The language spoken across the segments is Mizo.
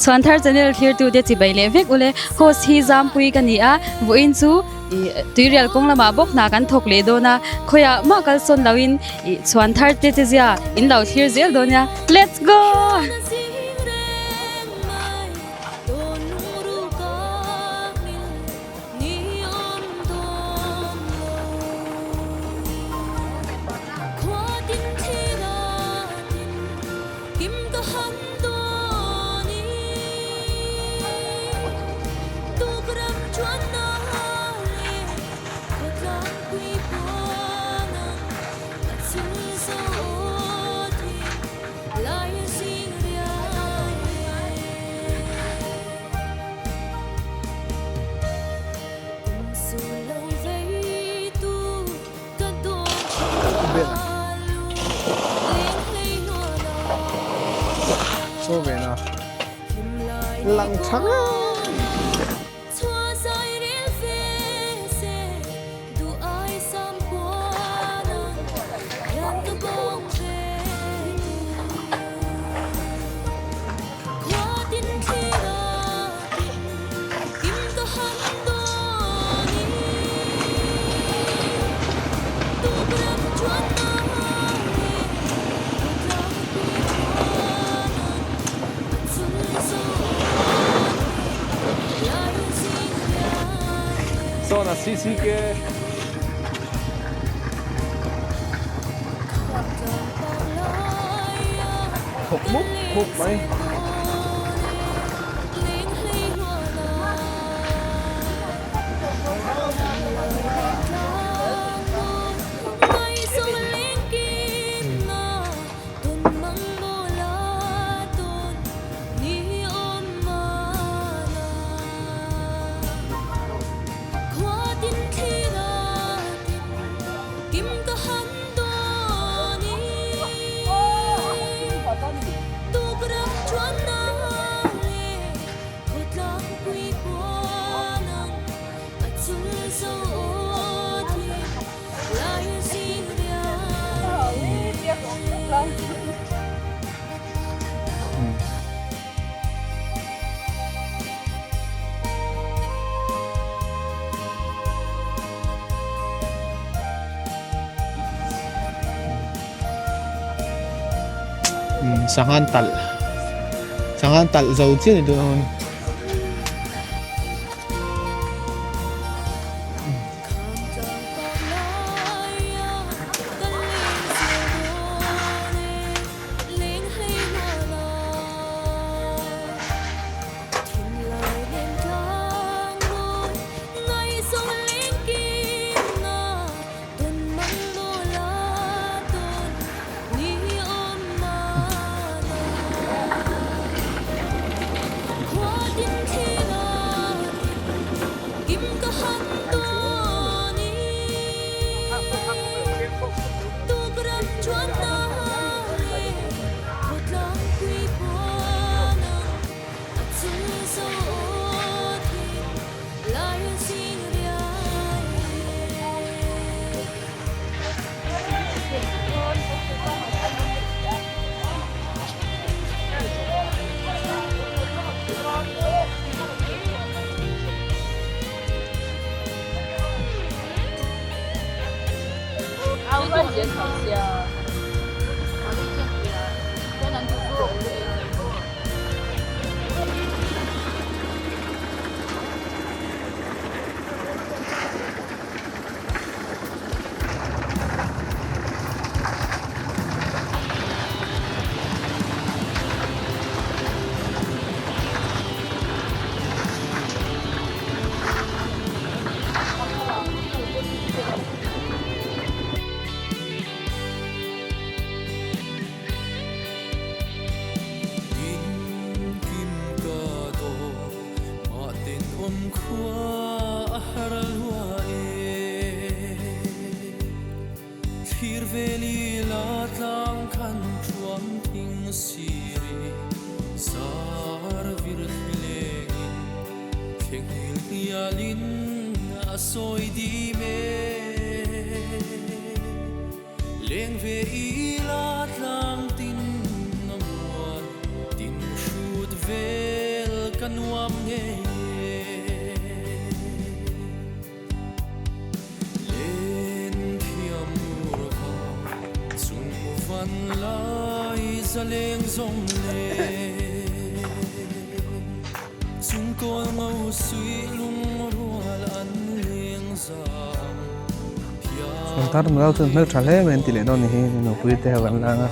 Chhuanthar channel thlirtute chibai leh vek ule. Host hi Zampui ka ni a, vawiin chu ih tuirial kawng lamah bawk hna kan thawk leh dawn a, khawiah mah kalsawn loin ih chhuanthar te che zia in lo thlir zel dawn nia. Let's go! Chaw ve na lang tha ngei. Sawn a CCK. Thawk mup mup mai. Sanghan talh sanghan talh zo chiah ni tuna hun. Thar nula chuan hmeltha hle mai an ti leh dawn ni hi nupui te ho an lang a.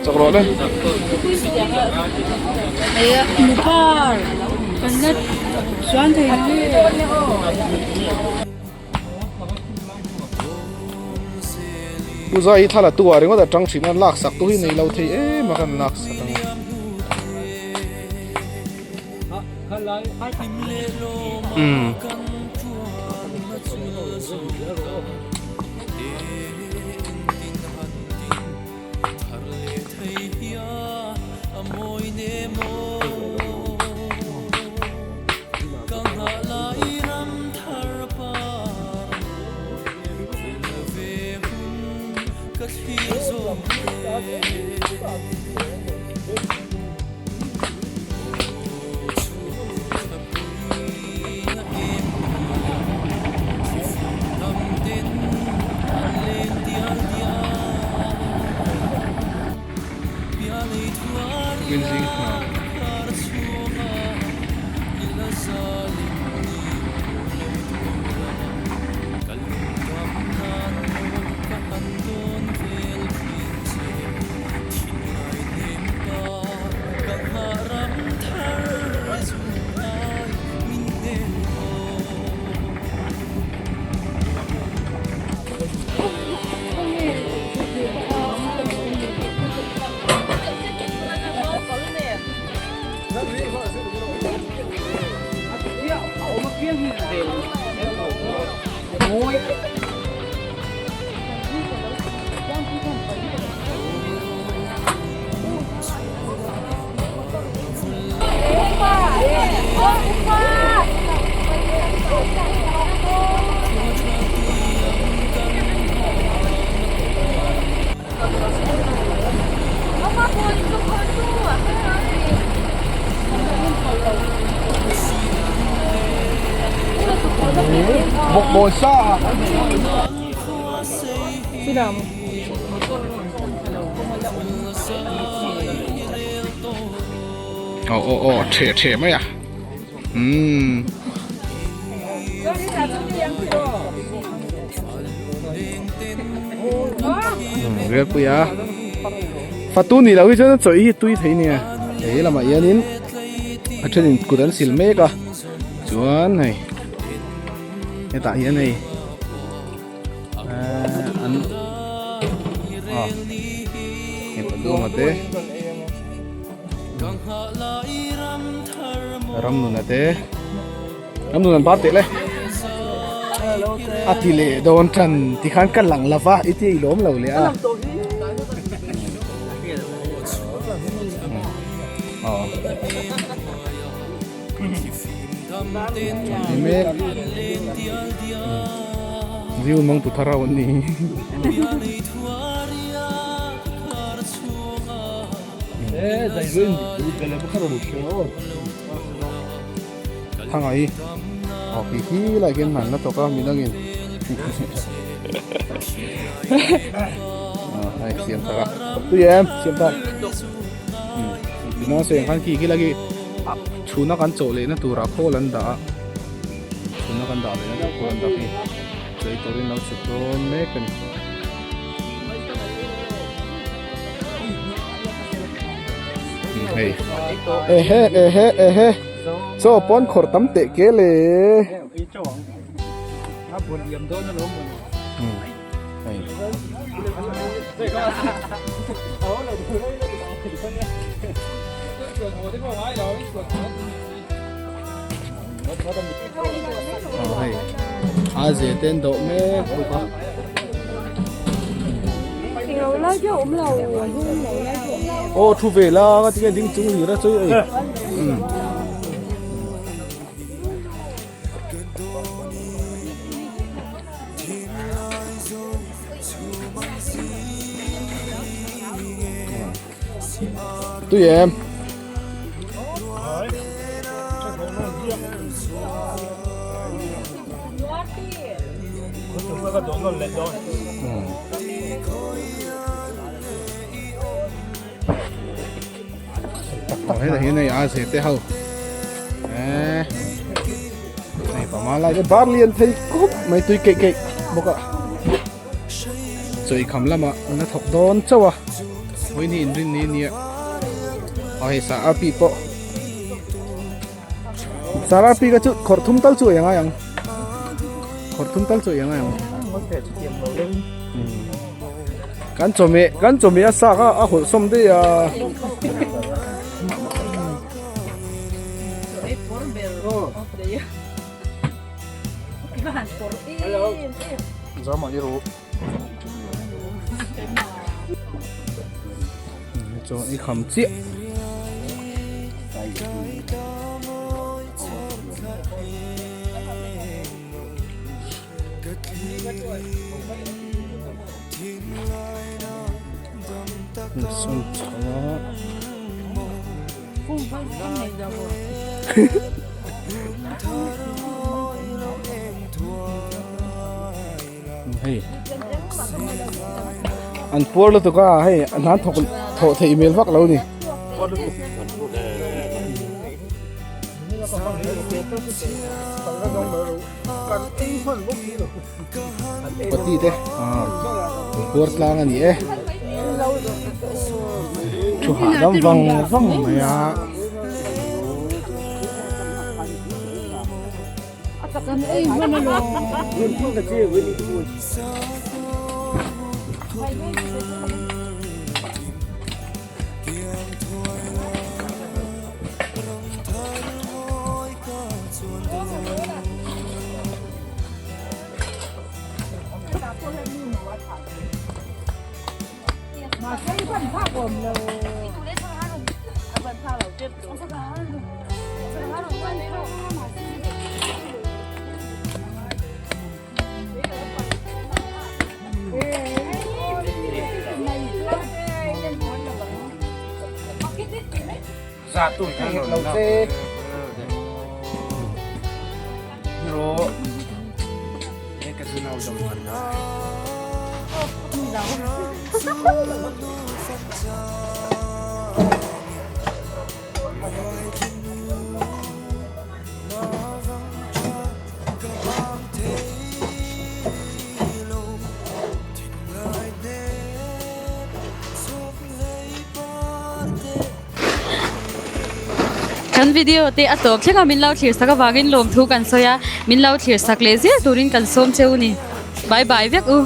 Chak rawh le. Pu Zai hi thla la tu ah ringawt a tang thin a, lak sak tu hi nei lo thei em a kan lak sak ang. Umm. Bawkbawn sa. Aw aw aw theh theh mai a umm. Rialpui a fatu ni lo hi chuan chawih hi tui thei nia hei lamah hianin a thenin kut an sil mek a chuan hei hetah hian hei an ah hei paduama te ramnuna te ramnuna an bar teh le a ti leh dawn tan tikhan ka lang lova i ti i lawm lo leh a Ziu mang tu thar ho an ni. Thanga hi aw khi khi lai khian hman la tawk a midangin hei siam thar a tui em siam thar tunah sawi ang khan khi khi lai khi chhuna kan chawh lehna turah khawl an dah a chhuna kan dah lehna tur khawl an dah hi chei turin lo chhuk dawn mek a ni. Hei ehe ehe ehe chaw pawn khawrh tam teh ke le hei hei a ze ten dawh mek bawk a. Aw thu ve la nga tinge ding chung hlir a chawi ei umm. Tui em. Hetah hian hei a zete ho eh hei panga lai te bar lian thei kawp mai tui keih keih bawk a chawi kham lamah an la thawk dawn chauh a vawiin hi inrin ni ania aw hei sah arpi pawh sah arpi kha chu khawrh thum tal chu ei angai ang khawrh thum tal chu ei angai ang kan chawhmeh kan chawhmeh a sak a a hawlh sawm daih a. Zama i ru. Chaw i kham chiah. Sawn chho a. Hei an puar lutuk a hei an han thawk thawh theih hmel vak lo ni. Pati te an puar tlang a ni e thu hahdam vang vang mai a. Kan video te a tawp thleng a min lo thlir sak avangin lawmthu kan sawi a, min lo thlir sak leh zel turin kan sawm cheu ni. Bye bye vek u.